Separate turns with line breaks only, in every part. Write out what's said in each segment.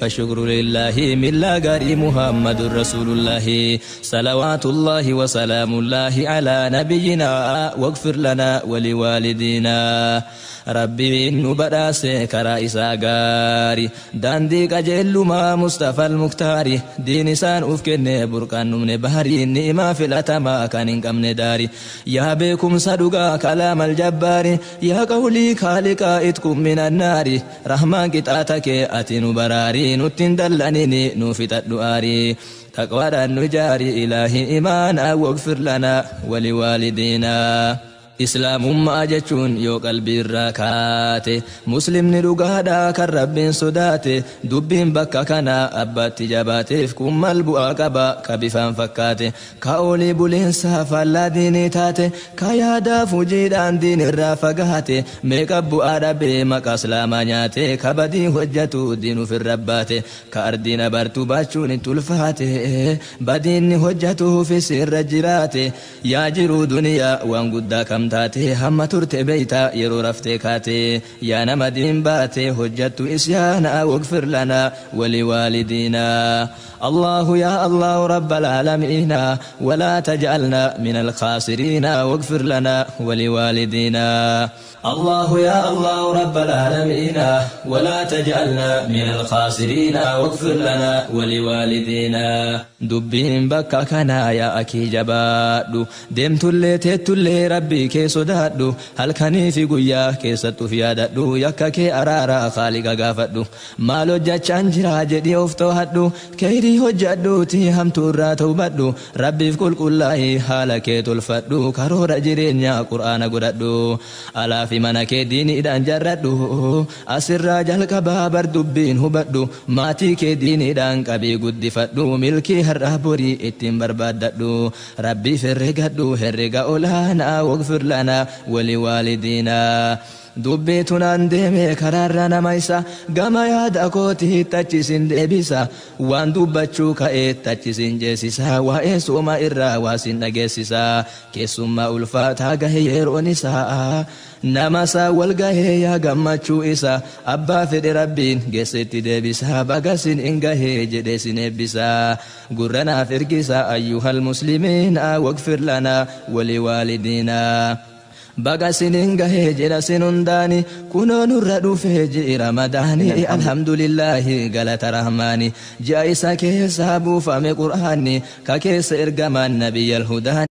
فشكر لله من لا غري محمد رسول الله صلوات الله وسلام الله على نبينا واغفر لنا ولوالدينا. ربي نبداس كرا إسا غاري داندي قجل ما مصطفى المختار دين سان أفكن برقان من بهري نما في الأتما كان كم نداري يا بكم صدقا كلام الجبار يا قولي خالق اتكم من النار رحمن قطعتك أتن براري نتن دلنني نوفت الدؤاري تقوى النجار إلهي إيمانا واغفر لنا ولوالدينا. إسلام ما جتون يو قلبي الركات مسلم نرقادا كالرب صدات دبين بكا كنا أبات جبات فكم البؤا كبا كبفان فكات كأولي بولين سافا لا ديني تات كيادا فجيدان دين الرافقات ميكب أربي مكاسلاما نياتي كبدي هجتو دين في الربات كأردين برتو باتشون تلفات بدين هجتو في سر الجرات يا جرو دنيا وانقدا كم تاتي هم ترت بيتا يرو رفتي كاتي يا نمدين باتي هجت إسيانا واغفر لنا ولوالدينا. الله يا الله رب العالمين ولا تجعلنا من الخاسرين واغفر لنا ولوالدينا. الله يا الله رب العالمين ولا تجعلنا من الخاسرين واغفر لنا ولوالدينا. دبين بكا كنا يا أكي جبادو دمت اللي تت اللي ربي كي صدادو هل كني في قيا كي ستو في يادو يكا كي أرارا خالق غافتو مالو جاتشان جرا جدي أفتو هدو كيري هجادو تي هم تورا توبدو ربي في كل كله حالك تلفتو كرور جرين يا قرآن قردو ألا في منك ديني إدان جردو أسر جلك بابر دبين هبدو ماتي كي ديني دان كبي قد فتو ملكي هرابوري اتم برباددو ربي فرقدو هرق أولانا واغفر لنا ولوالدينا. دبيتنا ندمي كرارنا مايسا غما ياد أكوتي تاتشين دبيسا وان دبتشو كأي تاتشين جيسيسا وإسوما إرا واسين نجيسيسا كيسوما ألفاتا غير أنسا نمسا والغهي يا غمتشو إسا أبا في ربين جيستي دبيسا بغسين إنغهي جديسين إبسا غرنا فرقسا أيها المسلمين واغفر لنا ولوالدينا. بغسين غهي جلسين داني كنا نرد في رمضاني الحمد لله غلط رحماني جايسا كيسابو فمي قرآني ككيس إرقمان نبي الهدى.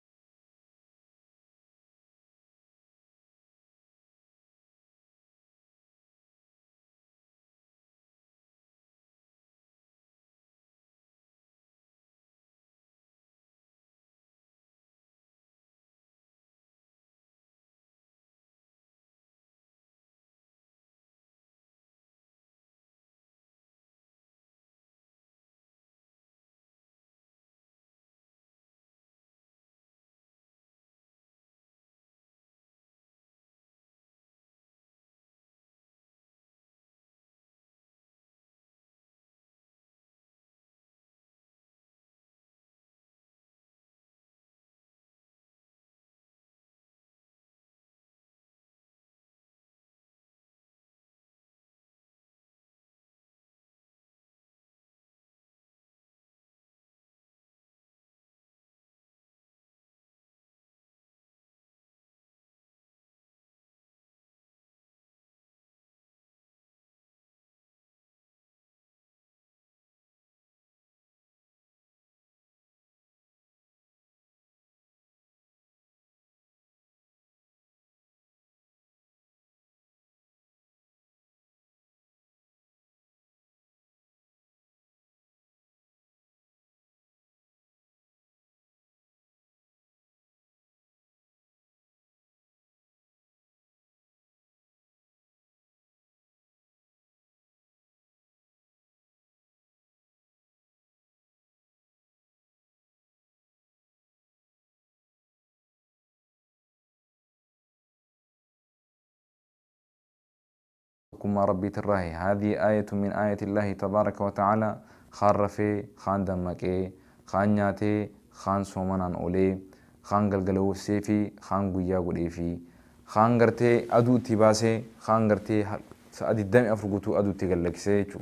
كما ربي تراهي هذه آية من آية الله تبارك وتعالى. خان رفي خان دمكي خان نياتي خان سومنان أولي خان قلقلو سيفي خان قويا قوليفي خان قرتي أدو تباسي خان قرتي سأدي الدم أفرقوتو أدو تقلق سيچو.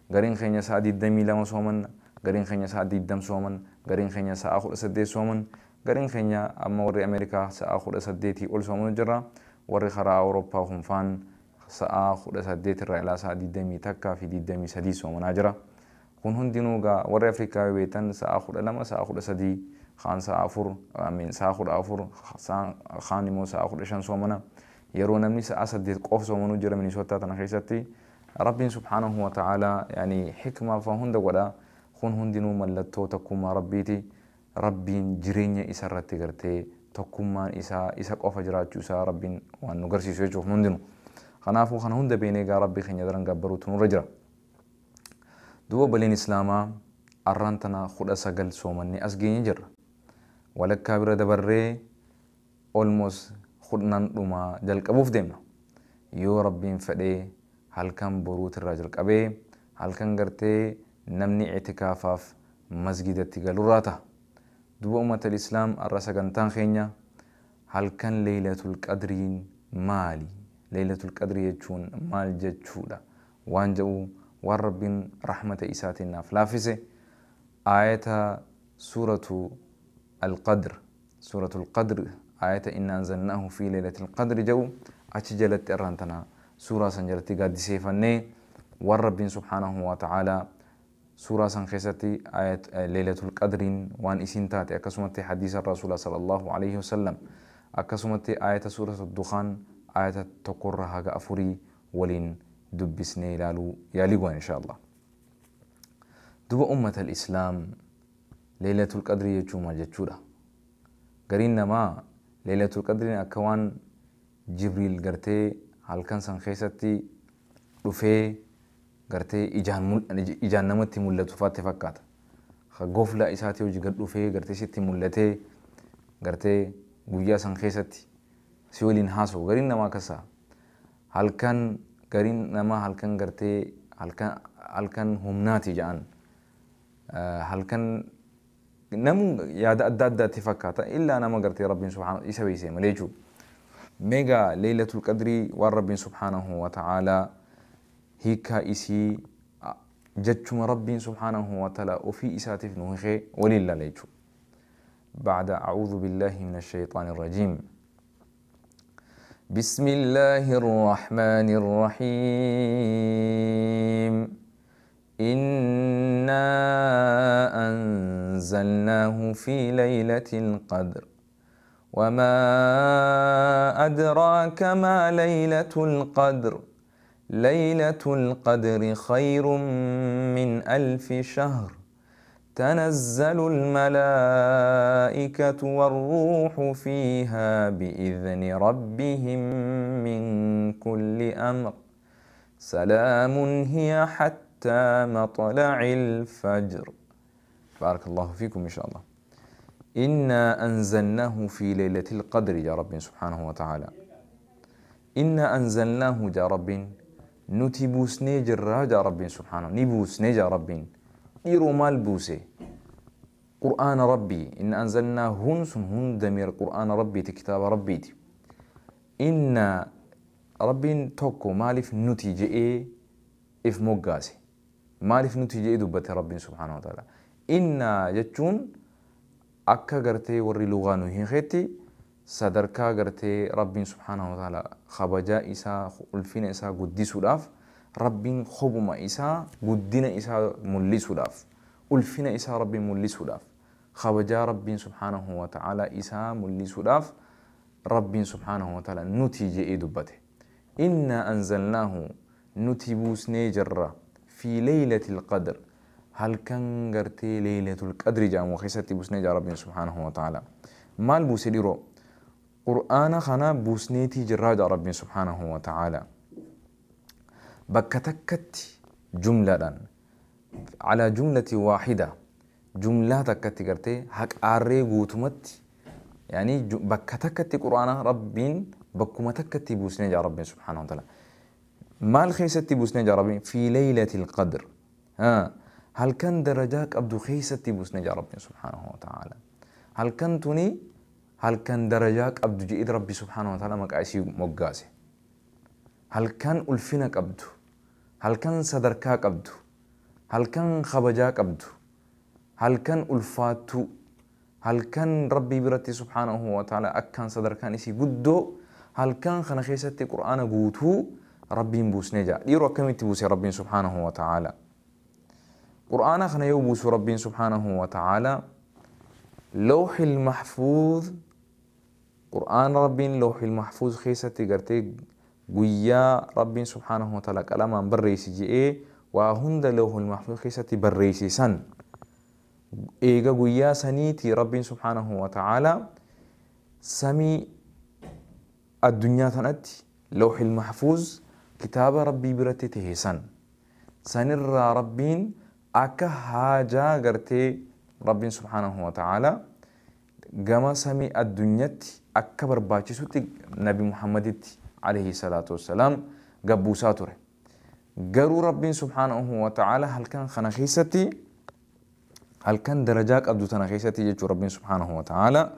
Gariin keenya sa'a 22 soomanna, gariin keenya sa'a 20 sooman, gariin keenya sa'a 18 sooman, gariin keenya amma warri Ameerikaa sa'a 18 ol soomanu jira. Warri karaa Awurooppaa kunfaan sa'a 18 irraa ilaa sa'a 21 fi 23 soomanaa jira. Kun hundinuu gaa warri Afrikaa yoo beektan sa'a 12, sa'a 13, kaan sa'a 4, amiin sa'a 14, kaan immoo sa'a 15 soomana. Yeroo namni sa'a 8 qofa soomanuu jira Minisootaa tana keessatti. Rabbiin subhaanahu wa ta'aalaa yani hikmaa fa hunda godha. Kun hundinuu mallattoo tokkummaa Rabbiiti. Rabbiin jireenya isa irratti gartee tokkummaan isaa isa qofa jiraachuu isaa Rabbiin waan nu garsiisu jechuuf hundinuu. Kanaafuu kana hunda beeknee gaa Rabbii keenya daran gabbaruutu nurra jira. Duuba obboleen Islaamaa, arraan tana 19 soomannee as geenye jirra. Walakkaa bira dabarree almost 10 dhumaa jalqabuuf deemna. Yoo Rabbiin fedhee halkan boruutirraa jalqabee halkan gartee namni itikaafaaf masgidatti galurraa ta'a. Duuba ummata Islaam, arra sagantaan keenya halkan Leeylatul Qadriin maali? Leeylatul Qadrii jechuun maal jechuudha? Waan jedhu waan Rabbiin rahmata isaatiin naaf laaffise aayata suuratu Al-Qadr, suuratul Qadr, aayata inna anzalnaahu fi leeylatil qadri jedhu achi jalatti arraan tana suuraa san jalatti gaaddiseeffannee waan Rabbiin subhaanahu wa ta'aalaa suuraa san keessatti ayat Leeylatul Qadriin waan isiin taate, akkasumatti hadiisa Rasuula sallallahu alaihi wasallam, akkasumatti ayata suuratu Dukhaan ayata 1rraa haga 4 waliin dubbisnee ilaaluu yaalii goona insha Allah. Duba ummata Islaam, Leeylatul Qadrii jechuun maal jechuudha? Gariin namaa Leeylatul Qadriin akka waan Jibriil gartee halkan san keessatti dhufee gartee ijaan namatti mul'atu faatti fakkaata. Gofla isaatii hojii gad dhufee gartee sitti mul'atee gartee guyyaa san keessatti si waliin haasa'u gariin namaa akkasaa. Halkan gariin namaa halkan gartee halkan humnaati jedhan. Halkan namu yaada adda addaatti fakkaata, illaa nama gartee Rabbiin subhaanahu isa beeksise malee jechuudha. Meegaa Leeylatul Qadrii waan Rabbiin subhaanahu wa ta'aalaa hiikaa isii jechuma Rabbiin subhaanahu wa ta'aalaa ofii isaatiif nu hiikee waliin laala jechuudha. بعد أعوذ بالله من الشيطان الرجيم. بسم الله الرحمن الرحيم. إنا أنزلناه في ليلة القدر وما أدراك ما ليلة القدر. ليلة القدر خير من 1000 شهر. تنزل الملائكة والروح فيها بإذن ربهم من كل أمر. سلام هي حتى مطلع الفجر. بارك الله فيكم إن شاء الله. إنا أنزلناه في ليلة القدر يا رب سبحانه وتعالى. إنا أنزلناه يا رب نتبوسني جرا يا رب سبحانه نبوسني يا رب إيرو مال بوسي قرآن ربي. إن أنزلناه هن دمير قرآن ربي كتاب ربي. إن ربي توكو مالف نتيجة إيه إف مقاسي مالف نتيجة إيه دبت ربي سبحانه وتعالى. إن جتون أكا غرتي وري لغانو هنخيتي صدركا غرتي ربي سبحانه وتعالى خبجا إسا ألفين إسا قدي سلاف ربي خبما إسا قدنا إسا ملي سلاف ألفين إسا ربي ملي سلاف خبجا ربي سبحانه وتعالى إسا ملي سلاف ربي سبحانه وتعالى نتيجة إيه دبته. إنا أنزلناه نتبوس نيجر في ليلة القدر. هل كان غرتي ليلة القدر جامو خيستي بوسني ربي سبحانه وتعالى مال بوسيرو قرآن خنا بوسنيتي جراج ربي سبحانه وتعالى بكتكت جملة على جملة واحدة جملة تكتي غرتي حق أري غوتمت يعني بكتكت قرآن ربي بكمتكت بوسني ربي سبحانه وتعالى مال خيستي بوسني ربي في ليلة القدر. ها هل كان درجاك أبدو خيستي بوسني ربي سبحانه وتعالى هل كان توني هل كان درجاك أبدو جئد ربي سبحانه وتعالى مكايسي مقاسي هل كان ألفينك أبدو هل كان صدركاك أبدو Halkan kabajaa qabdu, halkan ulfaattuu, halkan Rabbii biratti subhaanahu wa ta'ala akkaan sadarkaan isii guddoo, halkan kana keessatti Qur'aana guutuu Rabbiin buusnee jira. Dhiiroo akkamitti buuse Rabbiin subhaanahu wa ta'ala? Qur'aana kana yoo buusu Rabbiin subhaanahu wa ta'ala lawxil mahfuuz, Qur'aana Rabbiin lawxil mahfuuz keessatti gartee guyyaa Rabbiin subhaanahu wa ta'ala qalamaan barreessi je'ee waa hunda lawxil mahfuuz keessatti barreessisan. Eega guyyaa saniiti Rabbiin subhaanahu wa ta'ala samii addunyaa tanatti lawxil mahfuuz kitaaba Rabbii biratti tahe san sanirraa Rabbiin akka haajaa gartee Rabbiin subhaanahu wa ta'ala gama samii addunyatti akka barbaachisutti Nabi Muhammaditti alayhi salaatu wassalaam gabbuusaa ture. Garuu Rabbiin subhaanahu wa ta'ala halkan kana keessatti, halkan darajaa qabdu tana keessatti jechuu Rabbiin subhaanahu wa ta'ala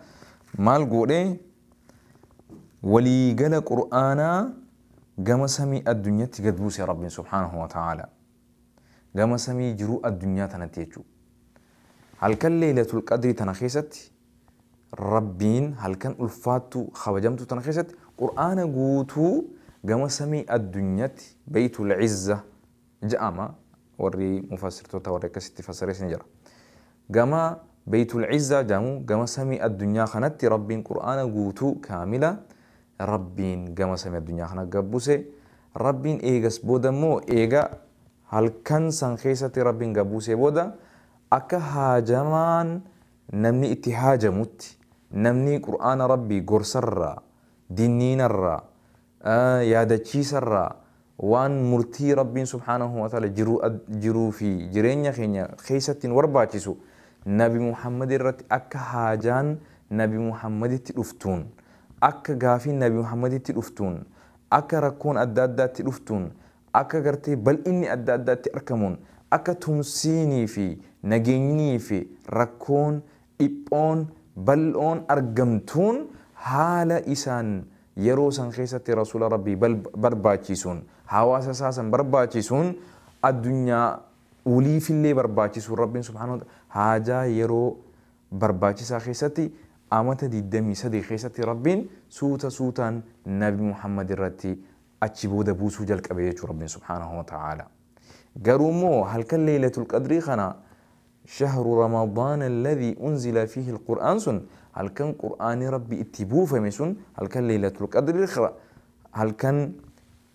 maal godhee waliigala Qur'aanaa gama samii addunyatti gad buuse Rabbiin subhaanahu wa ta'ala. Gama samii jiruu addunyaa tanatti jechuu. Halkan Leelatul Qadrii tana keessatti Rabbiin halkan ulfaattuu kabajamtuu tana keessatti Qur'aana guutuu gama samii addunyatti Baytul Izza jedhama, warri mufassirtoota warri akkasitti fassarees ni jira. Gama Baytul Izza jedhamu gama samii addunyaa kanatti Rabbiin Qur'aana guutuu kaamila Rabbiin gama samii addunyaa kana gabbuse. Rabbiin eegas booda immoo eega halkan san keessatti Rabbiin gabbusee booda akka haajamaan namni itti haajamutti, namni Qur'aana Rabbii gorsarraa, dinniinarraa, yaadachiisarraa, waan murtii Rabbiin subhaanahu wa ta'ala jiruu fi jireenya keenya keessatti nu barbaachisu Nabi Muhammad irratti akka haajaan Nabi Muhammaditti dhuftuun, akka gaafiin Nabi Muhammaditti dhuftuun, akka rakkoon adda addaatti dhuftuun, akka gartee bal'inni adda addaatti argamuun, akka tumsiinii fi nageenyinii fi rakkoon dhiphoon bal'oon argamtuun haala isaan yeroo san keessatti Rasuula Rabbii barbaachisuun, hawaasa isaa san barbaachisuun, addunyaa uliifillee barbaachisuun Rabbiin subhaanahu wa ta'ala haajaa yeroo barbaachisaa keessatti amata 23 keessatti Rabbiin suuta suutaan Nabi Muhammad irratti achi booda buusuu jalqabe jechuu Rabbiin subhaanahu wa ta'ala. Garuu immoo halkan Leelatul Qadrii kana shahru Ramadaan alladhii unzila fiihi alqur'aan sun halkan Qur'aanii Rabbi itti buufame sun halkan Leelatul Qadrii halkan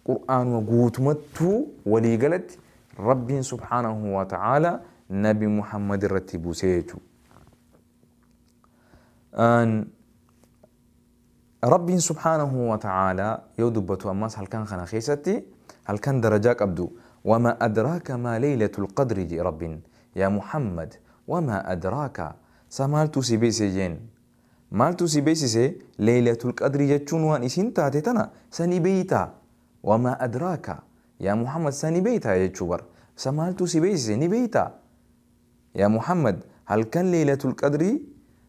Qur'aanuma guutumattuu waliigalatti Rabbiin subhaanahu wa ta'ala Nabi Muhammad irratti buusee jechuu. Rabbiin subhaanahu wa ta'ala yoo dubbatu ammas halkan kana keessatti halkan darajaa qabdu wama adraaka maa Leelatul Qadri jee Rabbiin yaa Muhammad wama adraaka sa maaltu si beeksise jeen, maaltu si beeksise Leelatul Qadri jechuun waan isin taate tana sani beeytaa, wama adraaka yaa Muhammad sani beeytaa jechuu bar, sa maaltu si beeksise ni beeytaa yaa Muhammad halkan Leelatul Qadri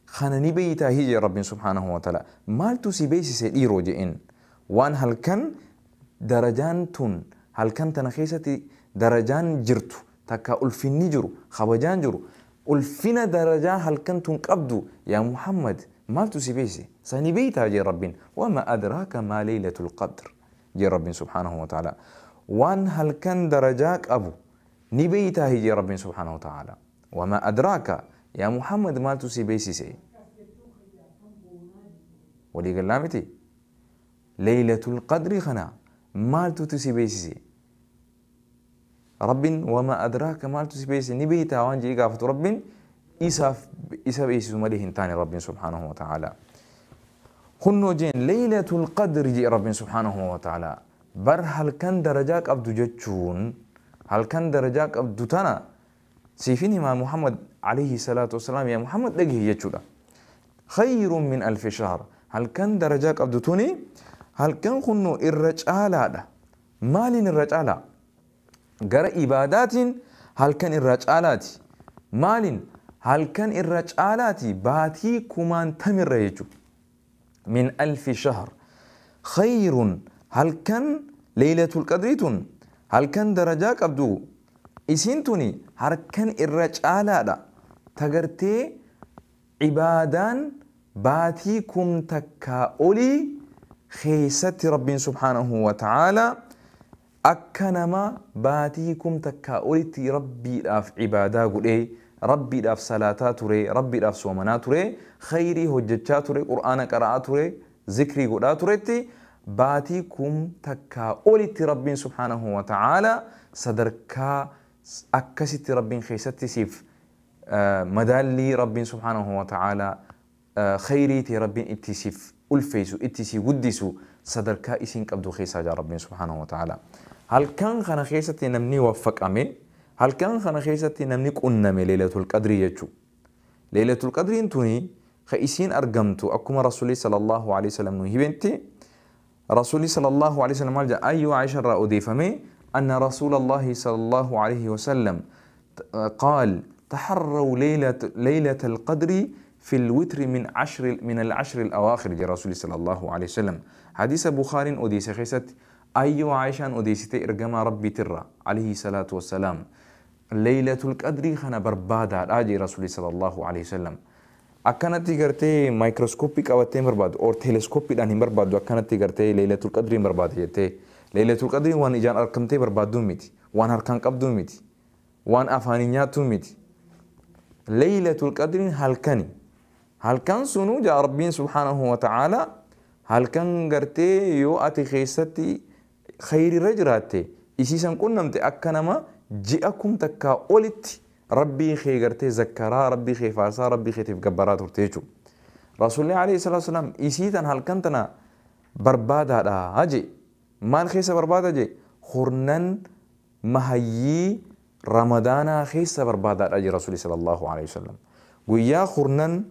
kana ni beeytaa hije Rabbiin subhaanahu wa ta'ala maaltu si beeksise dhiiroo jeen, waan halkan darajaan tun halkan tana keessatti darajaan jirtu takka ulfinni jiru kabajaan jiru ulfina darajaa halkan tun qabdu yaa Muhammad maaltu si beeksise sani beeytaa jee Rabbiin wama adraaka maa Leelatul Qadr jee Rabbiin subhaanahu wa ta'ala waan halkan darajaa qabu ni beeytaa jee Rabbiin subhaanahu wa ta'ala wama adraaka yaa Muhammad maaltu si beeksise walii galaa miti Leelatul Qadri kana maaltutu si beeksise Rabbiin wama adraaka maaltu si beeksise ni beeytaa waan jedhee gaafatu Rabbiin isaaf isa beeksisu malee hin taane Rabbiin subhaanahu wa ta'ala. Kunnoo jeen Leelatul Qadri jee Rabbiin subhaanahu wa ta'ala bar halkan darajaa qabdu jechuun halkan darajaa qabdu tana siifin himaa Muhammad alayhi salaatu wassalaam yaa Muhammad dhagahi jechuudha. Khayrun min alfi shahr halkan darajaa qabdu tuni halkan kunnoo irra caalaadha. Maaliin irra caalaa? Gara ibaadaatiin halkan irra caalaati. Maaliin halkan irra caalaati baatii kumaantamirra jechuudha. Min alfi shahr khayrun halkan Leelatul Qadrii tun halkan darajaa qabdu Isiin tuni harkan irra caalaadha. Tagartee ibaadaan baatii kum takkaa olii keessatti Rabbiin subhaanahu wa ta'aalaa akka nama baatii kum takkaa olitti Rabbiidhaaf ibaadaa godhee, Rabbiidhaaf salaataa ture, Rabbiidhaaf soomanaa ture, khayrii hojjechaa ture, Qur'aana qara'aa ture, zikrii godhaa turetti baatii kum takkaa olitti Rabbiin subhaanahu wa ta'aalaa sadarkaa akkasitti Rabbiin keessatti siif madaallii Rabbiin subhaanahu wa ta'aalaa khayrii ta'e Rabbiin itti siif ulfeessu, itti si guddisu sadarkaa isiin qabdu keessaa jira Rabbiin subhaanahu wa ta'aalaa. Halkan kana keessatti namni waffaqame, halkan kana keessatti namni qunname Leelatul Qadrii jechuudha. Leelatul Qadriin tuni ka isiin argamtu akkuma Rasuulli sallallahu alaihi wasallam nu himetti, Rasuulli sallallahu alaihi wasallam maal jedha? Ayyuu Aisha irraa odeeffame anna Rasuulallahi sallallahu alaihi wasallam qaal taharraw laylatal qadri في الوتر من العشر الأواخر جاء رسول صلى الله عليه وسلم. حديث بخاري أوديس خيست أيو عائشة أوديست إرجما ربي ترى عليه الصلاة والسلام ليلة القدر خنا بربادة أجي رسول صلى الله عليه وسلم. أكنت تيجرتي مايكروسكوبيك أو تيم برباد أو تلسكوبيك أني برباد وأكنت تيجرتي ليلة القدر برباد يتي ليلة القدر وان إجان أركمتي برباد دوميتي وان هركان قب دوميتي وان أفانينيات دوميتي. ليلة القدر هلكني halkan sunu jaa Rabbiin subhaanahu wa ta'aalaa halkan gartee yoo ati keessatti khayrirra jiraatte isiisan qunnamte akka nama ji'a kum takkaa olitti Rabbii kee gartee zakkaraa, Rabbii kee faarsaa, Rabbii keetiif gabbaraa turte jechuudha. Rasuulli alayhi salaatu wasalaam isii tan halkan tana barbaadaadha jee. Maal keessa barbaada jee? Hurnan mahayyii Ramadaanaa keessa barbaadaadha jee Rasuulli sallallahu alayhi wasallam. Guyyaa hurnan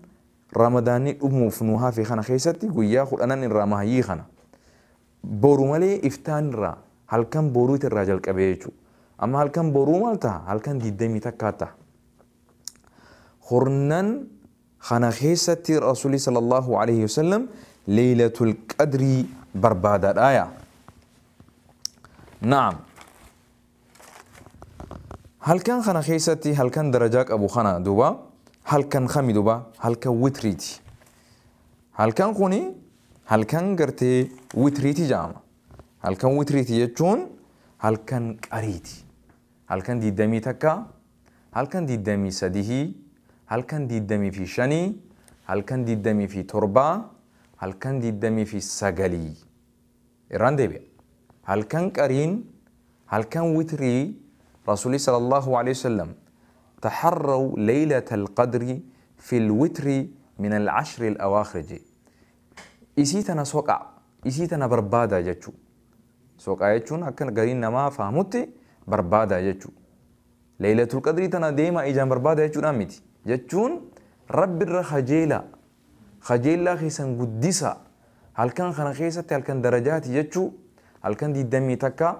Ramadaanni dhumuuf nu hafe kana keessatti guyyaa kudhanan irraa mahayyii kana boru malee iftaan irraa halkan boruuti irraa jalqabee jechuudha. Amma halkan boruu maal ta'a? Halkan 21 ta'a. Hurnan kana keessatti Rasuulli sallallahu alaihi wasallam Leelatul Qadrii barbaadaadha yaa. Naam. Halkan kana keessatti halkan darajaa qabu kana duuba halkan kami duuba halkan witriiti. Halkan kuni halkan gartee witriiti jedhama. Halkan witriiti jechuun halkan qariiti. Halkan 21, halkan 23, halkan 25, halkan 27, halkan 29. Irraan deebi'a. Halkan qariin, halkan witrii Rasuulli sallallahu alaihi wasallam taharraw laylatal qadri fil witri min al-ashri al-awaakhir jee. Isii tana soqaa, isii tana barbaadaa jechuudha. Soqaa jechuun akka gariin namaa fahamutti barbaadaa jechuudha. Laylatul qadrii tana deemaa ijaan barbaadaa jechuudhaan miti. Jechuun Rabbirra kajeelaa, kajeellaa keessan guddisaa, halkan kana keessatti halkan darajaati jechuu, halkan 21,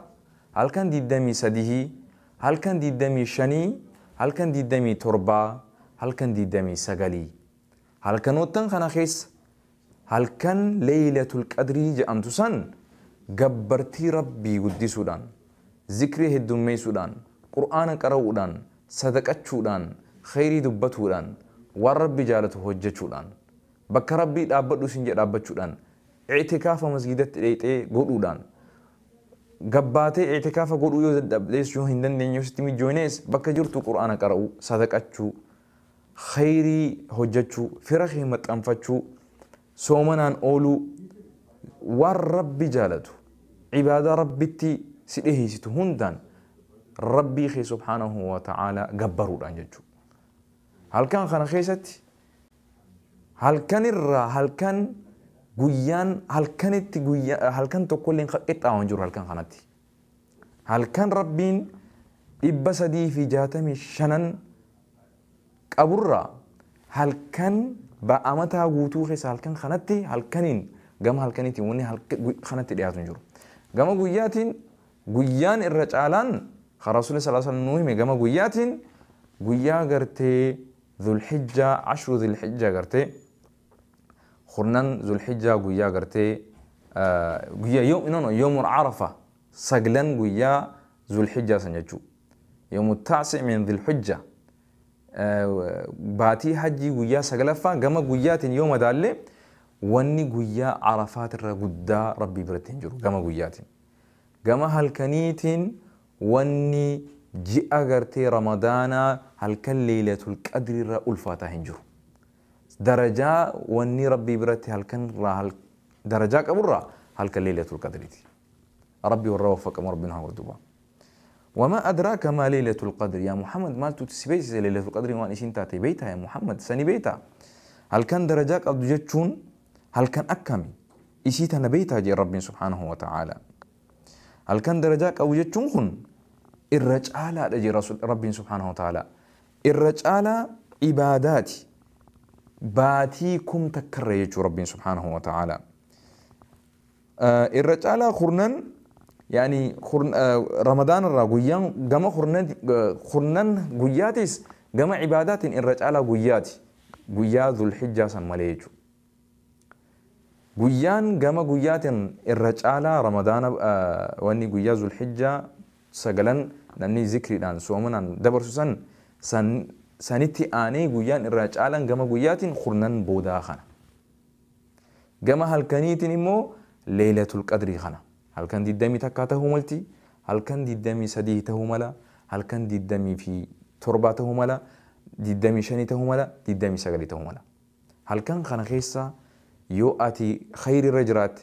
halkan 23, halkan 25, halkan 27, halkan 29. Halkanoottan kana keessa halkan Laylatul Qadrii jedhamtu san gabbartii Rabbii guddisuudhaan, zikrii heddummeessuudhaan, Qur'aana qara'uudhaan, sadaqachuudhaan, khayrii dubbatuudhaan, waan Rabbi jaalatu hojjechuudhaan, bakka Rabbii dhaabbadhu sin jedhe dhaabbachuudhaan, i'tikaafa masgidatti dheexee godhuudhaan, gabbaatee i'tikaafa godhuu yoo dadhabdees yoo hin dandeenye sitti mijjoonees bakka jirtu Qur'aana qara'uu, sadaqachuu, khayrii hojjechuu, fira kee maxxanfachuu, soomanaan ooluu, waan Rabbi jaalatu, ibaadaa Rabbitti si dhiheessitu hundaan Rabbii kee subhaanahu wa ta'aalaa gabbaruudhaan jechuudha. Halkan kana keessatti halkan irraa halkan guyyaan halkanitti guyyaa halkan tokkollee hin qixxaawu hin jiru halkan kanatti. Halkan Rabbiin 365 qaburraa halkan ba'amataa guutuu keessa halkan kanatti halkaniin gama halkaniitiin wanni kanatti dhiyaatu hin jiru. Gama guyyaatiin guyyaan irra caalaan Rasuulli sallallahu alaihi wasallam nuu hime gama guyyaatiin guyyaa gartee Dhulhijjaa 10 Dhulhijjaa gartee kurnan Dhulhijjaa guyyaa gartee guyyaa yoom yoomul Arafa saglan guyyaa Dhulhijjaa san jechuudha. يوم التاسع من ذي الحجة باتي حجي قويا سقلفا قام قويات يوم دالي واني قويا عرفات الرقدا ربي برتين جرو قام قويات قام هالكنيتين واني جي أغرتي رمضان هالكن ليلة القدر ألفاتا هنجرو درجة واني ربي برتي هالكن را درجة كبرة هالكن ليلة القدر دي ربي والروفق ربنا وردوبا. وما أدراك ما ليلة القدر يا محمد ما تتسبيس ليلة القدر وان إشين تاتي بيتها يا محمد سني بيتها هل كان درجاك أبدو جتشون هل كان أكمي إشيتا نبيتها جي ربي سبحانه وتعالى هل كان درجاك أبو جتشون خن الرجالة جي رسول ربي سبحانه وتعالى الرجالة عباداتي باتيكم تكرر ربي سبحانه وتعالى الرجالة خرنن يعني رمضان الرا قيان جما خرنن قياتيس جما عبادات الرجالة قياتي قيا ذو الحجة سماليجو قيان جما قيات الرجالة رمضان واني قيا ذو الحجة سجلن نني ذكري دان سومنا دبر سن سن سنتي آني قيان الرجالة جما قيات خرنن بودا خنا جما هالكنيتين إمو ليلة القدر خنا هل كان دي الدمي تكاته ملتي هل كان دي الدمي سديته ملا هل كان دي الدمي في تربته ملا دي الدمي شنيته ملا دي الدمي سجلته ملا هل كان خنا خيسا يؤتي خير الرجرات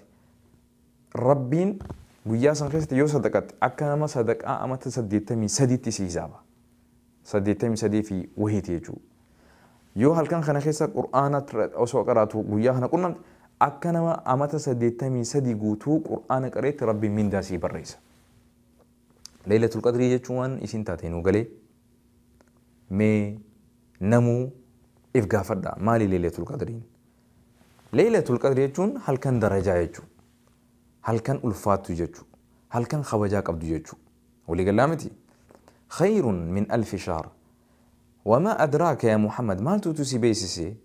ربين ويا خيسة يو صدقت أكنما صدق أما تصديتمي سديتي سيزابا صديتمي سدي في وهيتي جو يو هل كان خنا خيسا قرآن أو سو قرأته ويا خنا قلنا أكنما أمتا سديتمي سدي قوتو قرآن قريت ربي من داسي بريسا ليلة القدر يجوان إسين تاتينو قلي مي نمو إفقا فردا مالي ليلة القدرين ليلة القدر يجون هل كان درجة يجو هل كان ألفاتو يجو هل كان خواجاك أبدو يجو ولي قلامتي خير من 1000 شهر وما أدراك يا محمد ما توتسي بيسيسي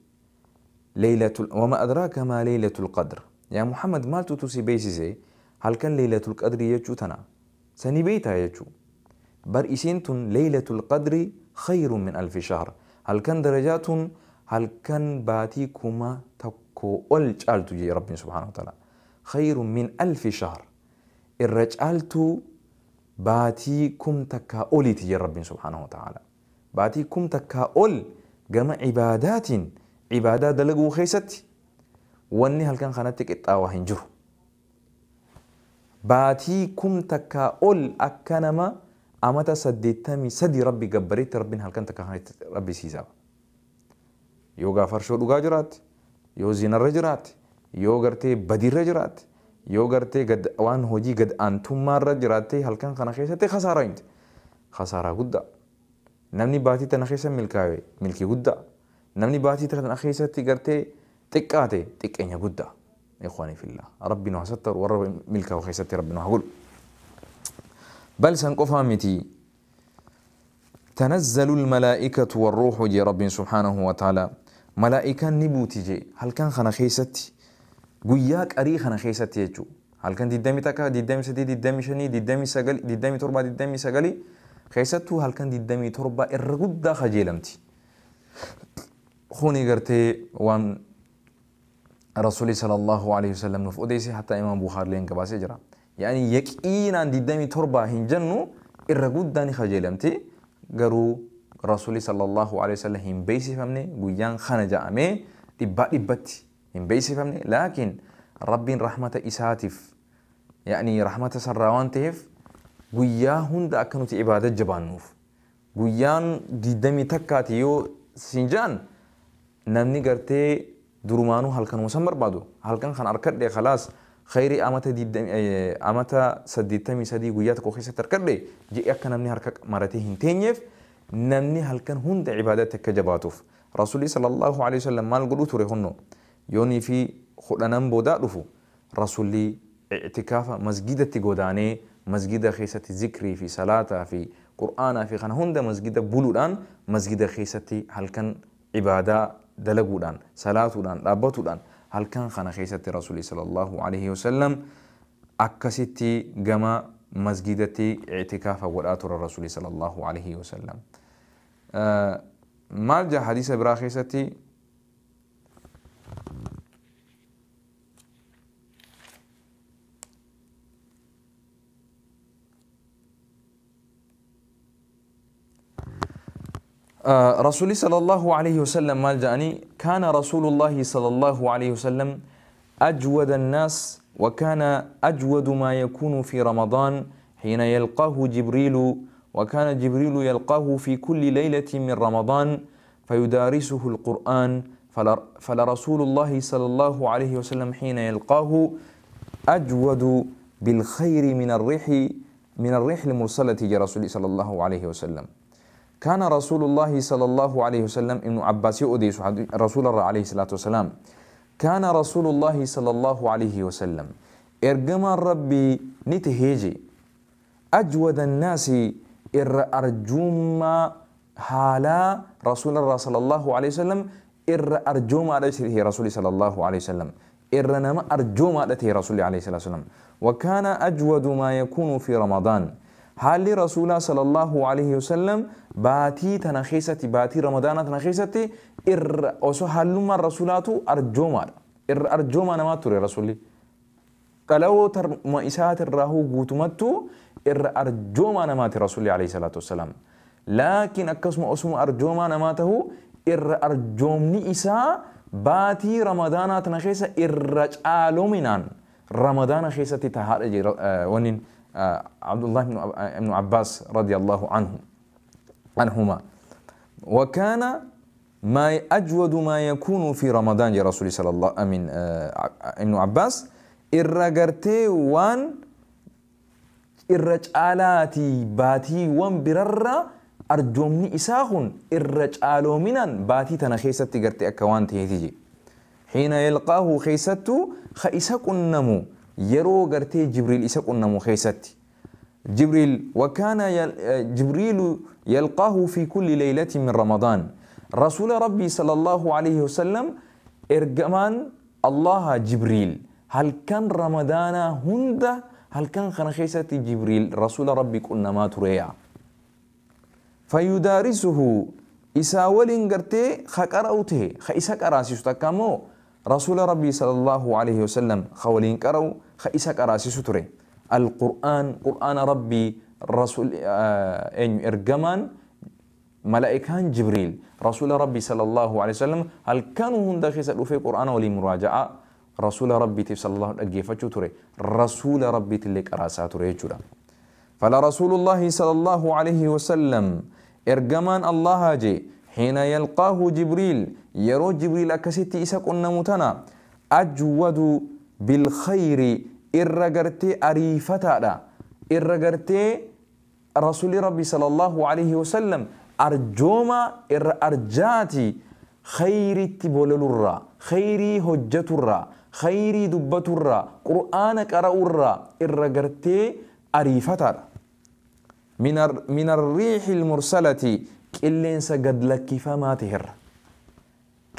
ليلة وما أدراك ما ليلة القدر يا محمد ما توتسي بيسيسي هل كان ليلة القدر يجو تنا سني بيتا يجو بر إسنتن ليلة القدر خير من 1000 شهر هل كان درجات هل كان باتيكما تكو ألجالتو جي ربي سبحانه وتعالى خير من 1000 شهر الرجالتو باتيكم تكا أولي تجي ربي سبحانه وتعالى باتيكم تكا أول جمع عبادات عبادة دلقو خيستي واني هل كان خانتك اتاوى هنجر باتيكم تكا أول أكنما أمتا سديتمي سدي ربي جبريت ربي هل كان تكا خانت ربي سيزاب يوغا فرشو دوغا جرات يو زين الرجرات يو غرتي بدي الرجرات يو غرتي قد وان هوجي قد أنتم مرة جراتي هل كان خانا خيستي خسارة انت خسارة قد نمني باتي تنخيسة ملكاوي ملكي قد نمني باتي تنخيسة غرتي تكاتي تكينيا قد إخواني في الله ربي نوح ستر ورب ملكه وخيستي ربي نوح قل بل سنقفها متي تنزل الملائكة والروح جي رب سبحانه وتعالى ملائكة نبوتي جي هل كان خنا خيستي قياك أري خنا خيستي يجو هل كان دي دمي تكا دي دمي سدي دي دمي شني دي دمي سجل دي دمي تربة دي دمي سجلي خيستو هل كان دي دمي تربة الرقود خجيلمتي خوني قرتي وان رسولي صلى الله عليه وسلم نف أديسي حتى إمام بخاري لين كباسي جرا يعني يقينا دي دمي تربة هنجنو الرقود داني خجيلمتي قرو رسولي صلى الله عليه وسلم هم بيسي فهمني قيان خنجا أمي دبا دبتي هم بيسي فهمني لكن ربي رحمة إساتف يعني رحمة سراوان تهف قياهن دا أكنو عبادة جبانوف قيان دي دمي تكاتيو سنجان نمني قرتي درومانو هل كان مسمر بعده هل كان خان أركد لي خلاص خيري أمتا دي دمي أمتا سديتمي سدي قياتك وخيسة تركد لي جي أكا نمني هركك مرتي هنتينيف نمني هل كان هند عبادتك جباتوف رسولي صلى الله عليه وسلم مال قلو تريهنو يوني في خلنان بودا رفو رسولي اعتكافة مسجدة تقوداني مسجدة خيسة ذكري في صلاة في قرآن في خان هند مسجدة بلودان مسجدة خيسة هل كان عبادة دلقودان صلاة دابتودان هل كان خان خيسة رسولي صلى الله عليه وسلم أكستي جما Masjidatti i'tikaafa godhaa ture Rasuulli sallallahu alaihi wasallam. Maal jaa hadiisa biraa keessatti? رسول صلى الله عليه وسلم مال جاني كان رسول الله صلى الله عليه وسلم أجود الناس، وكان أجود ما يكون في رمضان حين يلقاه جبريل، وكان جبريل يلقاه في كل ليلة من رمضان فيدارسه القرآن، فلرسول الله صلى الله عليه وسلم حين يلقاه أجود بالخير من الريح المرسلة لرسول صلى الله عليه وسلم. كان رسول الله صلى الله عليه وسلم، ابن عباس أوديس رسول الله عليه الصلاة والسلام، كان رسول الله صلى الله عليه وسلم ergamaan Rabbii ni tahee je أجود الناس irra arjummaa haalaa رسول الله صلى الله عليه وسلم irra arjoomaa ta'e رسول صلى الله عليه وسلم irra nama arjoomaa ta'e رسول عليه الصلاة والسلام. وكان أجود ما يكون في رمضان، haalli rasuulaa صلى الله عليه وسلم baatii tana keessatti, baatii ramadaanaa tana keessatti irra osoo hallummaan rasuulaatu arjoomaadha, irra arjoomaa namaa ture rasuulli. Dhaloota isaatirraa guutumattuu irra arjoomaa namaati rasuulli عليه الصلاة والسلام. Laakiin akkasuma osuma arjoomaa namaa ta'uu irra arjoomni isaa baatii ramadaanaa tana keessa irra caaloominaan ramadaana keessatti tahaadha jira wannin Abdullah ibn Abbas رضي الله عنه عنهما. وكان ما أجود ما يكون في رمضان يا رسول صلى الله أمين ابن عباس irra gartee waan irra caalaatii baatiiwwan birarra arjoomni isaa kun irra caaloominaan baatii tana keessatti gartee akka waan ta'eeti je. حين يلقاه keessattuu ka isa qunnamu yeroo gartee Jibriil isa qunnamu keessatti. جبريل وكان جبريل يلقاه في كل ليلة من رمضان. رسول ربي صلى الله عليه وسلم ergamaan الله جبريل halkan ramadaanaa hunda halkan kana keessatti Jibriil rasuula Rabbii qunnamaa tureeya. فيدارسه isaa waliin gartee ka qara'u ta'e ka isa qaraasisu takka immoo rasuula Rabbii صلى الله عليه وسلم ka waliin qara'u ka isa qaraasisu ture. القرآن qur'aana Rabbii rasuul eenyu ergamaan malaa'ikaan Jibriil rasuula Rabbii صلى الله عليه وسلم halkan hunda keessa dhufee qur'aana waliin muraaja'aa rasuula Rabbiitiif صلى الله dhaggeeffachuu ture, rasuula Rabbiitillee qaraasaa ture jechuudha. فلرسول الله صلى الله عليه وسلم ergamaan Allaha je حين يلقاه جبريل yeroo Jibriil akkasitti isa qunnamu tana أجود بالخير irra gartee ariifataadha, irra gartee rasuulli Rabbi صلى الله عليه وسلم arjooma irra arjaati khayritti bololurraa, khayrii hojjaturraa, khayrii dubbaturraa, qur'aana qara'urraa irra gartee ariifataadha. من الريح المرسلة qilleensa gad lakkifamaa ta'erra.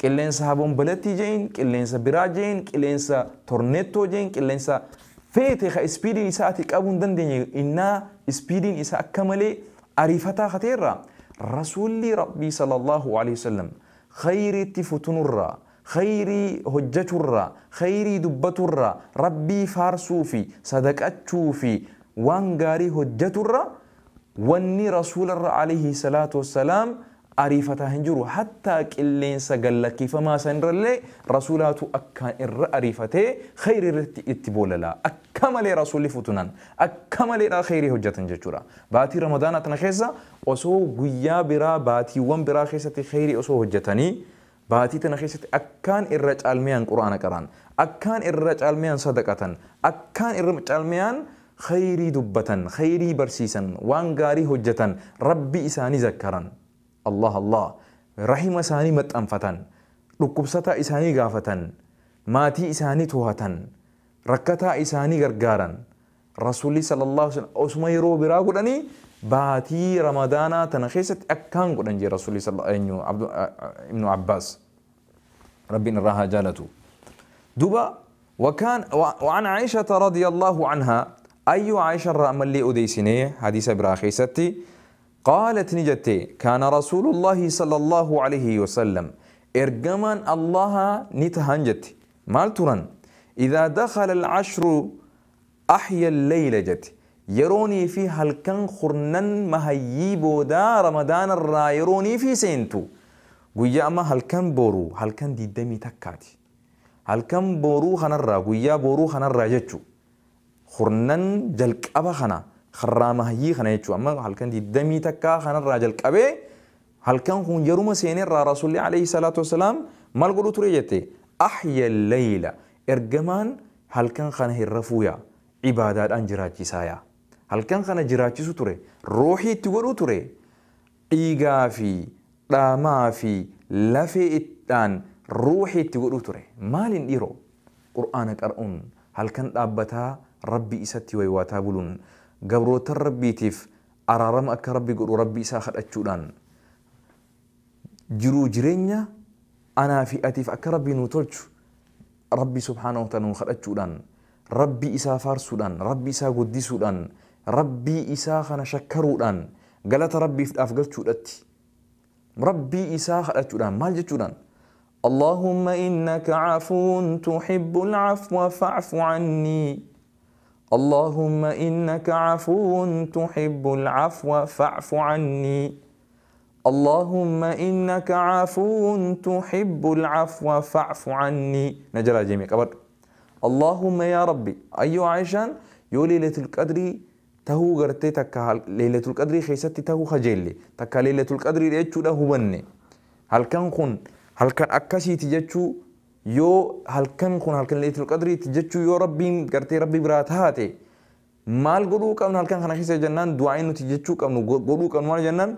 Qilleensa habomboletti jeen, qilleensa biraa jeen, qilleensa tornettoo jeen, qilleensa feete ka speediin isaa ati qabuu hin dandeenye innaa speediin isaa akka malee ariifataa kateerra rasuulli Rabbii صلى الله عليه وسلم khayriitti futunurraa, khayrii hojjechurraa, khayrii dubbaturraa, Rabbii faarsuu fi sadaqachuu fi waan gaarii hojjeturra wanni rasuularra عليه الصلاة والسلام ariifataa hin jiru. Hattaa qilleensa gallakkifamaa sanirrallee rasuulaatu akkaan irra ariifatee khayrii irratti itti boolalaa. Akka malee rasuulli futunan akka maleedha khayrii hojjetan jechuudha. Baatii ramadaanaa tana keessa osoo guyyaa biraa baatiiwwan biraa keessatti khayrii osoo hojjetanii baatii tana keessatti akkaan irra caalmiyaan quraana qaraan, akkaan irra caalmiyaan sadaqatan, akkaan irra caalmiyaan khayrii dubbatan, khayrii barsiisan, waan gaarii hojjetan, Rabbi isaanii zakkaran, Allah Allah, rahima isaanii maxxanfatan, dhukkubsataa isaanii gaafatan, maatii isaanii to'atan, rakkataa isaanii gargaaran. Rasuulli صلى الله عليه وسلم osuma yeroo biraa godhanii baatii ramadaanaa tana keessatti akkaan godhan jee rasuulli ibnu Abbaas, Rabbiin irraa haa jaalatu. Duba وكان وعن عائشة رضي الله عنها أيو عائشة الرأملي أديسيني حديث براخيستي قالت نجتي كان رسول الله صلى الله عليه وسلم إرجمان الله نتهنجت مال ترن إذا دخل العشر أحيا الليل جت يروني في هلكن خرنن مهيبو دا رمضان الرا يروني في سينتو قويا أما هلكن بورو هلكن دي دمي تكاتي هلكن بورو خنرا قويا بورو خنرا جتشو خرنن جلك أبا خنا خرامه هي خنا يجوا أما هلكن دي دمي تكا خنا الراجل كأبي هلكن خون يروم سيني را رسول الله عليه الصلاة والسلام مال قلوا تريجتي أحيا الليلة إرجمان هلكن خنا الرفويا عبادات أنجراجي سايا هلكن خنا جراجي ستوري روحي تقولوا تري إيقافي لا ما في لفي إتان روحي تقولوا تري مال إيرو قرآنك أرؤون هلكن أبتا ربي إستي ويواتابلون قبروت ربي تف أرارم أك ربي قل ربي ساخر أتشولان جرو جرينيا أنا في أتف أك ربي نوتولش ربي سبحانه وتعالى نخر أتشولان ربي إسا فارسولان ربي إسا قدسولان ربي إسا خنا شكرولان قالت ربي في أفقل شولتي ربي إسا خر أتشولان مال جتشولان اللهم إنك عفو تحب العفو فاعف عني اللهم إنك عفو تحب العفو فاعف عني اللهم إنك عفو تحب العفو فاعف عني نجرى جميع قبر اللهم يا ربي أيو عيشان يو ليلة القدر تهو غرتي تكا ليلة القدر خيستي تهو خجيلي تكا ليلة القدر ليتشو له بني هل كان خن هل كان أكاسي تجتشو يو هل كان خون هل كان ليلة القدر تجتشو يو ربي قرتي ربي برات هاتي مال قلوك أو هل كان خنا خيس جنان دعائن تجتشو أو قلوك أو مال جنان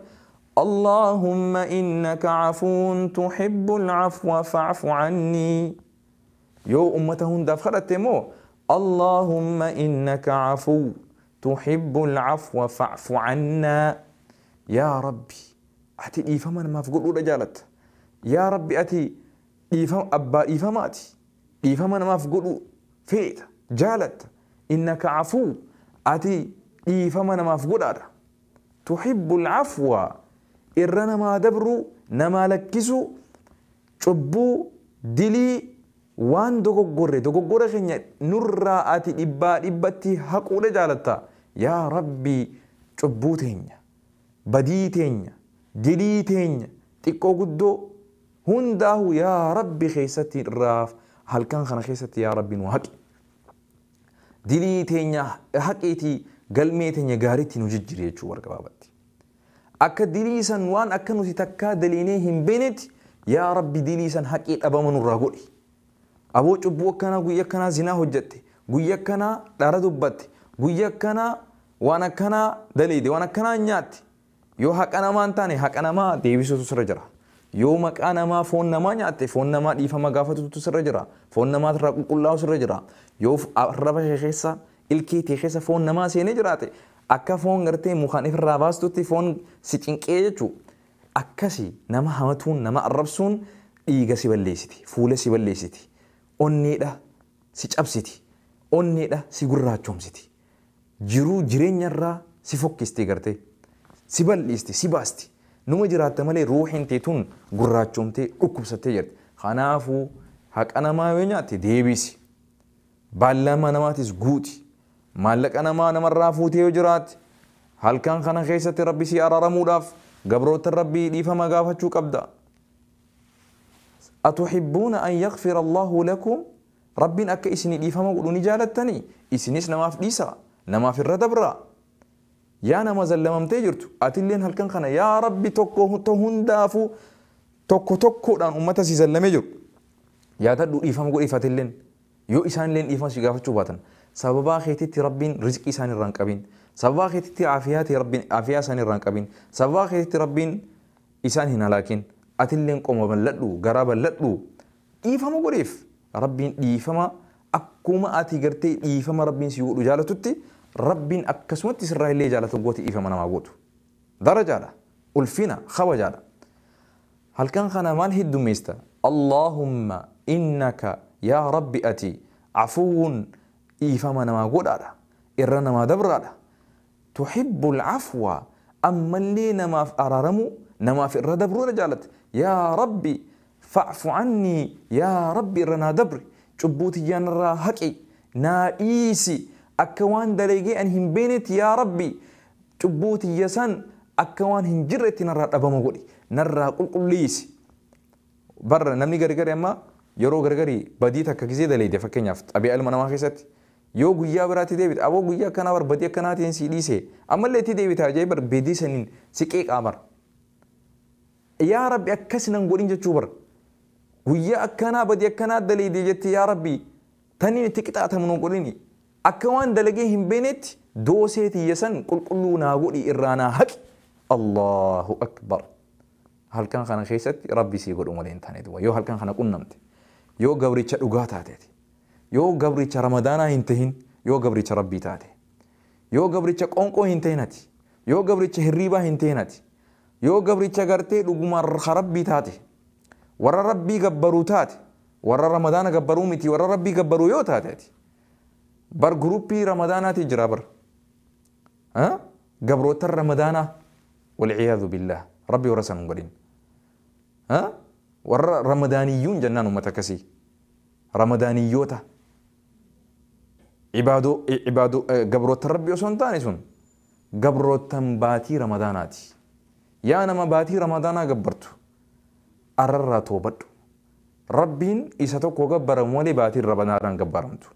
اللهم إنك عفو تحب العفو فاعف عني يو أمتهن دفخرت مو اللهم إنك عفو تحب العفو فاعف عنا يا ربي أتي إيفما ما في قلوك رجالت يا ربي أتي إيفام أبا إيفاماتي إيفاما ما في قلو فيت جالت إنك عفو أتي إيفاما ما في قلو تحب العفو إرنا ما دبرو نما لكسو شبو دلي وان دوغوري دوغوري خنيا نرى أتي إبا إبتي حقو جالتا يا ربي شبو تينيا بدي تينيا دلي تينيا تيكو قدو هنداه يا ربي خيستي الراف هل كان خنا خيستي يا ربي نوحكي دلي تينيا حقيتي قلمي تينيا غاريتي نججري يجو ورقبابتي أكا دلي سن وان أكا نوتي تكا دلينيهم بنت يا ربي دلي سن حقيت أبا من الراقولي أبو جبو كنا قويا كنا زنا هجتي قويا كنا داردبتي قويا كنا وانا كنا دليدي وانا كنا نياتي يو حق أنا ما أنتاني حق أنا ما ديبسو تسرجرا yoo maqaa namaa foon namaa nyaatte foon namaa dhiifama gaafatutu sirra jira foon namaa irraa qulqullaa'u sirra jira yoo arraba kee keessa ilkee tee keessa foon namaa seenee jiraate akka foon gartee mukaan ifirraa baastutti foon si cinqee jechuu akkasi nama hamatuun nama arrabsuun dhiiga si balleessiti fuula si balleessiti onneedha si cabsiti onneedha si gurraachoomsiti jiruu jireenyarraa si fokkisti gartee si bal'isti si baasti numa jiraatta malee ruuxiin teetuun gurraachomtee dhukkubsattee jirti. Kanaafuu haqa namaa yoo nyaatte deebisi. Baallama namaatis guuti. Maallaqa namaa namarraa fuutee yoo jiraatte halkan kana keessatti rabbi si araaramuudhaaf gabroota rabbii dhiifama gaafachuu qabda. Atuhibbuuna an yaghfira Allahu lakum rabbiin akka isinii dhiifama godhu ni jaalattanii isinis namaaf dhiisa namaaf irra dabra. Yaa nama zallamamtee jirtu atilleen halkan kana yaa rabbi tokko hundaafuu tokko tokkodhaan ummata si zallamee jiru yaadadhu dhiifama godhiif atilleen yoo isaanilleen dhiifama si gaafachuu baatan sababaa keetitti rabbiin rizqii isaan irraa hin qabin sababaa keetitti aafiyaa rabbiin aafiyaa isaan irraa hin qabin sababaa keetitti rabbiin isaan hin halaakin atilleen qoma bal'adhu garaa bal'adhu dhiifama godhiif rabbiin dhiifama akkuma ati gartee dhiifama rabbiin si godhu jaalatutti rabbiin akkasumatti sirraa illee jaalatu gooti dhiifama namaa gootu darajaadha ulfina kabajaadha halkan kana maal heddummeessa Allahumma innaka yaa rabbi ati afuwwun dhiifama namaa godhaadha Irra namaa dabraadha. Tuhibbul afwa, ammallee namaaf araaramu, namaaf irra dabruudha jaalatte. Yaa Rabbi fa'fu annii, yaa Rabbi irra naa dabri, cubbuu tiyyaan irraa haqi, naa dhiisi, akka waan dalagee ani hin beenetti yaa Rabbi cubbuu tiyya san akka waan hin jirretti narraa dhabama godhi, narraa qulqulleessi. Barra namni gargari amma yeroo gargari badii takka gisee daleeyde, fakkeenyaaf xabi'a ilma namaa keessatti yoo guyyaa biraatti deebite, aboo guyyaa akkanaa bar badii akkanaatiin si dhiise, ammallee itti deebita jee bar badii saniin si qeeqaa bar. Yaa Rabbi akkas nan godhin jechuu bar. Guyyaa akkanaa badii akkanaa daleeyde jetti yaa Rabbi taniin itti qixaatamu nu godhini. Akka waan dalagee hin beenetti doosee tiyya san qulqulluu naa godhi, irraa naa haqi. Allahu akbar. Halkan kana keessatti Rabbi sii godhu malee hin taane duuba. Yoo halkan kana qunnamte, yoo gabricha dhugaa taateeti, yoo gabricha Ramadaanaa hin tahin, yoo gabricha Rabbii taate, yoo gabricha qonqoo hin tahin ati, yoo gabricha hirriibaa hin tahin ati, yoo gabricha gartee dhugumaan Rabbii taate, warra Rabbii gabbaruu taate, warra Ramadaana gabbaruu miti, warra Rabbii gabbaruu yoo taate ati. Bar guruppii Ramadaanaati jira bar. Gabroota Ramadaanaa, walciyaadu billaah, Rabbi warra san hin godhin. Warra Ramadaaniyyuun jennaan uummata akkasii. Ramadaaniyyoota. Ibaadoo ibaadoo gabroota Rabbii osoo hin taane sun gabrootan baatii Ramadaanaati. Yaa nama baatii Ramadaanaa gabbartu, arrarraa toobadhu. Rabbiin isa tokko gabbaramu malee baatiin Ramadaanaan gabbaramtu.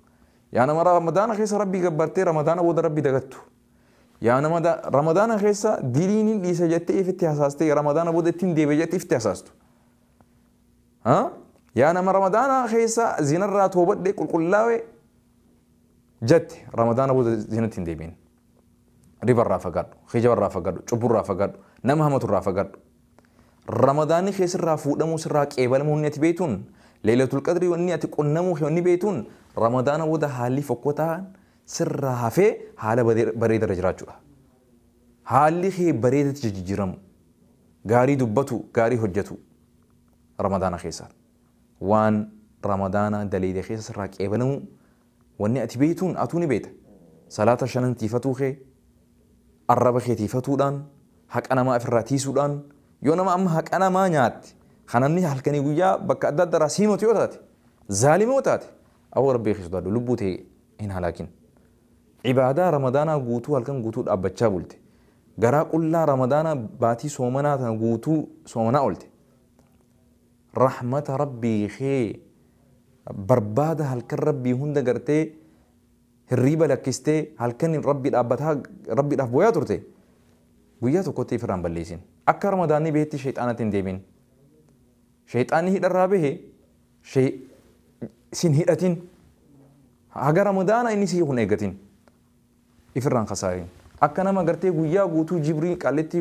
Yaa nama Ramadaana keessa Rabbii gabbartee Ramadaana booda Rabbii dagattu. Yaa nama Ramadaana keessa diliin hin dhiisa jettee ifitti hasaastee Ramadaana booda ittiin deebi'e jettee ifitti hasaastu. Yaa nama Ramadaana keessa zinarraa toobadhee qulqullaa'e jette Ramadaana booda zinatti hin deebiin. Ribarraa fagaadhu, hijabarraa fagaadhu, cubburraa fagaadhu, nama hamaturraa fagaadhu. Ramadaanni keessirraa fuudhamuu sirraa qeebalamuu inni ati beektuun, Leelatul Qadrii wanni ati qunnamuu wanni beektuun Ramadaana booda haalli fokkotaan sirraa hafee haala bareedarra jiraachuudha. Haalli kee bareedatti jijjiiramu, gaarii dubbatu, gaarii hojjetu Ramadaana keessa. Waan Ramadaana daleede keessa sirraa qeebalamuu wanni ati beektuun atuu ni beekta. Salaata shanan tiifatuu kee, arraba kee tiifatuudhaan, haqa namaa ofirraa tiisuudhaan, yoo nama amma haqa namaa nyaatte, kan namni halkanii guyyaa bakka adda addaa irraa siimatu yoo taate, zaalima yoo taate, awwa Rabbii kee sodaadhu, lubbuu ta'e hin halaakin. Ibaadaa Ramadaanaa guutuu halkan guutuu dhaabbachaa bulte. Garaa qullaa Ramadaanaa baatii soomanaa tana guutuu soomanaa oolte. Rahmata Rabbii kee barbaada halkan Rabbii hunda gartee hirriiba lakkistee halkan Rabbii dhaabbataa Rabbiidhaaf booyaa turte. Guyyaa tokkotti ifirraan balleessin. Akka Ramadaanni bahetti shayxaanatti hin deebiin. Shayxaanni hidharraa bahe sin hidhatin. Haga Ramadaana inni si kun eeggatin. Ifirraan kasaarin. Akka nama gartee guyyaa guutuu jibrii qalletti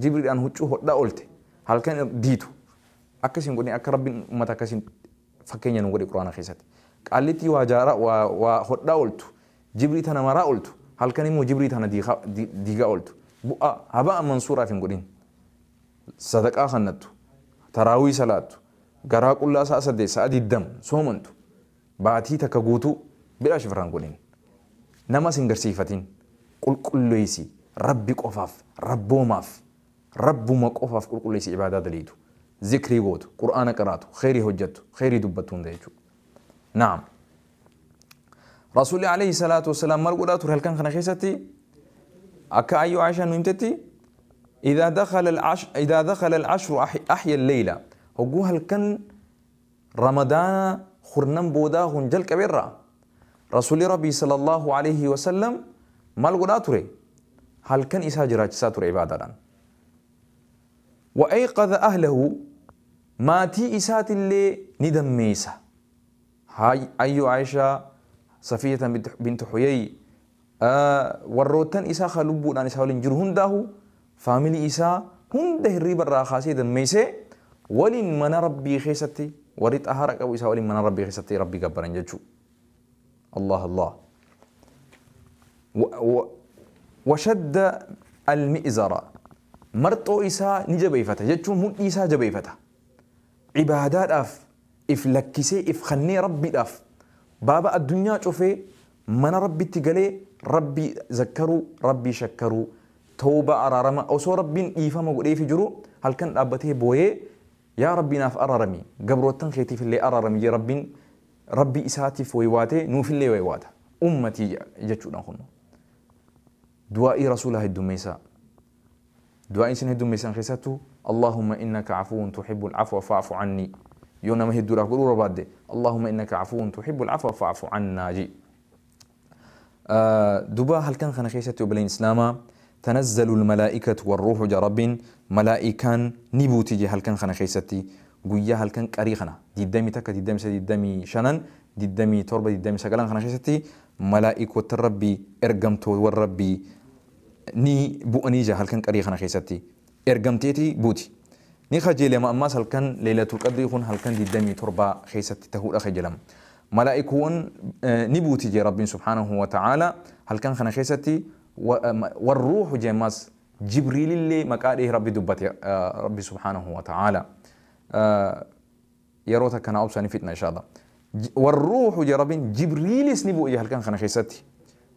jibriidhaan huccuu hodhaa oolte halkan diitu. Akkasiin godhin, akka Rabbiin uummata akkasiin fakkeenya nu godhe Quraana keessatti. Qaallitti waa jaaraa waa hodhaa ooltu, jibrii tana maraa ooltu, halkan immoo jibrii tana diigaa ooltu. Bu'aa habaa mansuuraaf hin godhin. Sadaqaa kannattu, taraawii salaattu, garaa qullaa sa'a 8 sa'a 20 soomantu, baatii takka guutuu bidhaa shifirraan godhin. Namas hin garsiifatin, qulqulleessi Rabbi qofaaf, rabboomaaf, Rabbuma qofaaf qulqulleessi ibaadaa daliitu. Zikrii gootu, Qur'aana qiraatu, kheyrii hojjettu, kheyrii dubbattu hunda jechuudha. Naam. Rasuulli alayhi salaatu wassalaam maal godhaa ture halkan kana keessatti? Akka ayyoo Aishaa nu himtetti, إذا دخل العشر إذا دخل العشر أحيا الليلة. هو halkan Ramadaana khurnan boodaa hun jalqabeerra Rasuulli Rabbii sallallahu alayhi wasallam maal godhaa ture? Halkan isaa jiraachisaa ture ibaadaadhaan. وأيقظ أهله maatii isaatillee ni dammeessa. Haay ayyoo Aishaa, Safiyata bint Huyay, warroottan isaa ka lubbuudhaan isaa waliin jiru hundaahu faamilii isaa hunda hirriiba irraa kaasee dammeessee waliin mana Rabbii keessatti warri xahaara qabu isaa waliin mana Rabbii keessatti Rabbii gabbaran jechuudha. Allah Allah. Washadda al-mi'zara, marxoo isaa ni jabeeffata jechuun mudhii isaa jabeeffata. Ibaadaadhaaf if lakkisee if kannee Rabbiidhaaf baaba addunyaa cufee mana Rabbitti galee Rabbi zakkaruu, Rabbi shakkaruu, tawba araarama osoo Rabbiin dhiifama godheefi jiru halkan dhaabbatee booyee yaa Rabbi naaf araarami, gabroottan keetiif illee araarami jee Rabbiin Rabbi isaatiif waywaatee nuufillee waywaata. Ummatii jechuudha kun. Du'aa'ii rasuulaa heddummeessaa. Du'aa'iin isin heddummeessan keessattuu Allahumma innaka afuwwun tuhibbul afwa fa'fu anni. Yoo nama hedduudhaaf godhuu barbaadde Allahumma innaka afuwwun tuhibbul afwa fa'fu annaa jee. Duba halkan kana keessatti obboleen Islaamaa tanazzalu almalaa'ikatu warruuhu ja Rabbiin malaa'ikaan ni buuti je halkan kana keessatti guyyaa halkan qarii kana 21, 23, 25, 27, 29 kana keessatti malaa'ikoota Rabbii ergamtoowwan Rabbii ni bu'anii ja halkan qarii kana keessatti ergamteeti buuti. Ni kajeelama ammaas halkan Laylatul Qadrii kun halkan 27 keessatti ta'uudha kajeelama. Malaa'ikuuwwan ni buuti jee Rabbiin subhaanahu wa ta'aala halkan kana keessatti warruuhu jee ammaas Jibriilillee maqaa dhee Rabbi dubbate Rabbi subhaanahu wa ta'aala. Yeroo takka naa obsanii fitna inshaAllah. Warruuhu jee Rabbiin Jibriilis ni bu'e halkan kana keessatti.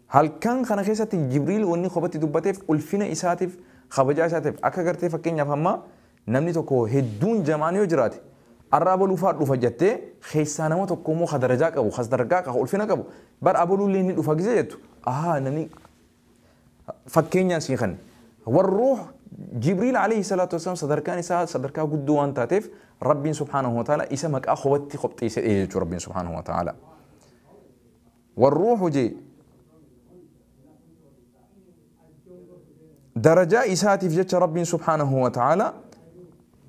Halkan kana keessatti Jibriil wanni kophatti dubbateef ulfina isaatiif kabajaa isaatiif akka gartee fakkeenyaaf amma namni tokko hedduun jamaan yoo jiraate arra abaluu fa'aa dhufa jettee keessaa nama tokko immoo ka darajaa qabu, ka sadarkaa qabu, ulfina qabu bar abaluullee ni dhufa gisee jettu ahaa namni fakkeenyaan sii kanne. Warruuh Jibriil alayhi salaatu wassalaam sadarkaan isaa sadarkaa guddoo waan taateef Rabbiin subhaanahu wa ta'ala isa maqaa kophatti qopheessee dhee jechuudha Rabbiin subhaanahu wa ta'ala. Warruuhu jee darajaa isaatiif jecha Rabbiin subhaanahu wa ta'ala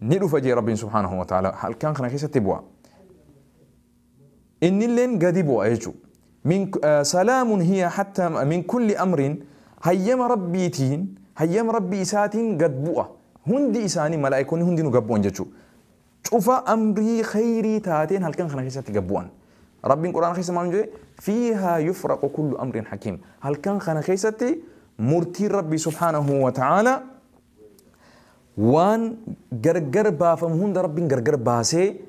ni dhufa jee Rabbiin subhaanahu wa ta'ala halkan kana keessatti bu'a. Innilleen gadi bu'a jechuudha. Min salaamun hiya hatta min kulli amrin hayyama Rabbiitiin hayyama Rabbii isaatiin gad bu'a. Hundi isaanii malaa'ikoonni hundinuu gad bu'an jechuudha. Cufa amrii khayrii taateen halkan kana keessatti gad bu'an. Rabbiin Quraana keessa maal jedhe? Fiihaa yufraqu kullu amrin hakiim. Halkan kana keessatti murtiin Rabbii subhaanahu wa ta'ala waan gargar baafamu hunda Rabbiin gargar baasee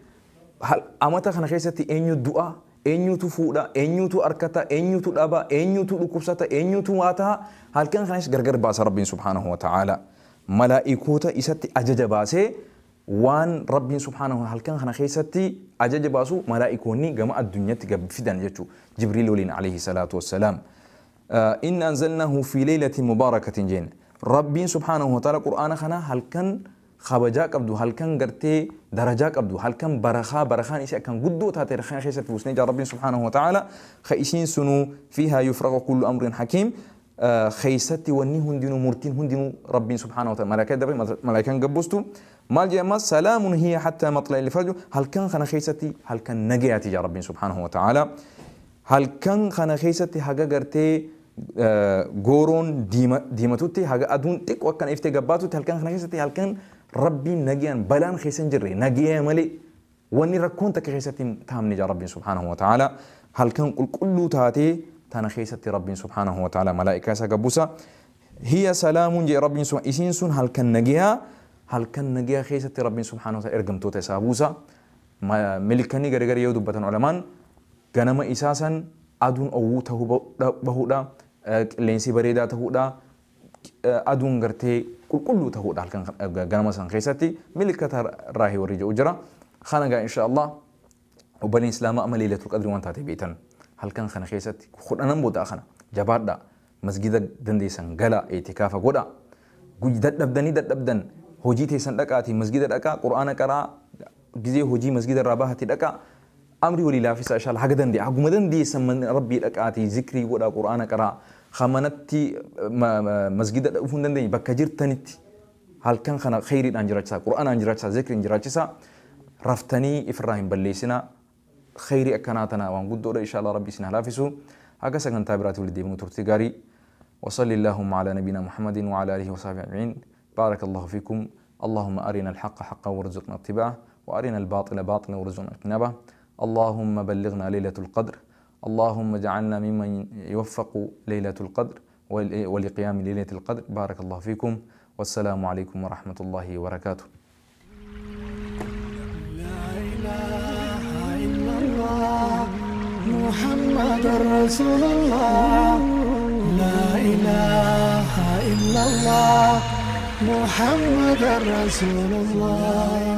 amata kana keessatti eenyu du'a, eenyutu fuudha, eenyutu arkata, eenyutu dhaba, eenyutu dhukkubsata, eenyutu waa ta'a halkan kana keessa gargar baasa Rabbiin subhaanahu wa ta'ala. Malaa'ikoota isatti ajaja baasee waan Rabbiin subhaanahu halkan kana keessatti ajaja baasu malaa'ikoonni gama addunyaatti gad fidan jechuudha. Jibriil waliin alayhi salaatu wassalaam. Inna anzalnahu fi laylatin mubaarakatin jeen. Rabbiin subhaanahu wa ta'ala Qur'aana kana halkan kabajaa qabdu, halkan gartee darajaa qabdu, halkan barakaa barakaan isii akkan guddoo taate kana keessatti buusnee jira Rabbiin subhaanahu wa ta'ala. Ka isiin sunuu fiihaa yufraqu kullu amrin hakiim. Keessatti wanni hundinuu murtiin hundinuu Rabbiin subhaanahu wa ta'ala malaayikaa dabre malaayikaan gabbuustu. Maal jee ammas salaamun hiya hatta matla'il fajr halkan kana keessatti halkan nagayaati jira Rabbiin subhaanahu wa ta'ala. Halkan kana keessatti haga gartee gooroon diimatutti haga aduun xiqqoo akkana iftee gabbaatutti halkan kana keessatti halkan Rabbiin nagayaan balaan keessa hin jirre nagaya malee wanni rakkoon takka keessatti hin taamne jira Rabbiin subhaanahu wa ta'ala. Halkan qulqulluu taatee tana keessatti Rabbiin subhaanahu wa ta'ala malaa'ikaa isa gabbusa. Hiya salaamun jee Rabbiin sun isiin sun halkan nagayaa halkan nagayaa keessatti Rabbiin subhaanahu wa ta'ala ergamtoota isaa buusa. Milikanni gargar yoo dubbatan ulamaan ganama isaa san aduun owwuu ta'uu bahuudha, qilleensi bareedaa ta'uudha, aduun gartee qulqulluu ta'uudha halkan ganama san keessatti milikata raahii warri jedhu jira. Kana gaa insha Allah obboleen Islaamaa amma Laylatul Qadri waan taate beektan halkan kana keessatti kudhanan booda kana jabaadha masgida dandeessan gala itikaafa godha dadhabdanii dadhabdan hojii teessan dhaqaatii masgida dhaqaa Qur'aana qaraa gizee hojii masgida irraa bahati dhaqaa amrii walii laafisa insha Allah haga danda'e haguma dandeessan Rabbii dhaqaatii zikrii godhaa Qur'aana qaraa kamanatti masgida dhufuu hin dandeenye bakka jirtanitti halkan kana khayriidhaan jiraachisaa Qur'aanaan jiraachisaa zikriin jiraachisaa raftanii ifirraa hin balleessinaa khayrii akkanaa tana waan guddoodha insha Allah Rabbi isin haa laafisu haga sagantaa biraatti walitti deebinu turtii gaarii. وصلي اللهم على نبينا محمد وعلى آله وصحبه أجمعين. بارك الله فيكم. اللهم أرنا الحق حقا وارزقنا اتباعه وأرنا الباطل باطلا وارزقنا اجتنابه. اللهم بلغنا ليلة القدر. اللهم اجعلنا ممن يوفق ليلة القدر ولقيام ليلة القدر. بارك الله فيكم والسلام عليكم ورحمة الله وبركاته.
لا إله إلا الله محمد رسول الله. إلا الله محمد رسول الله.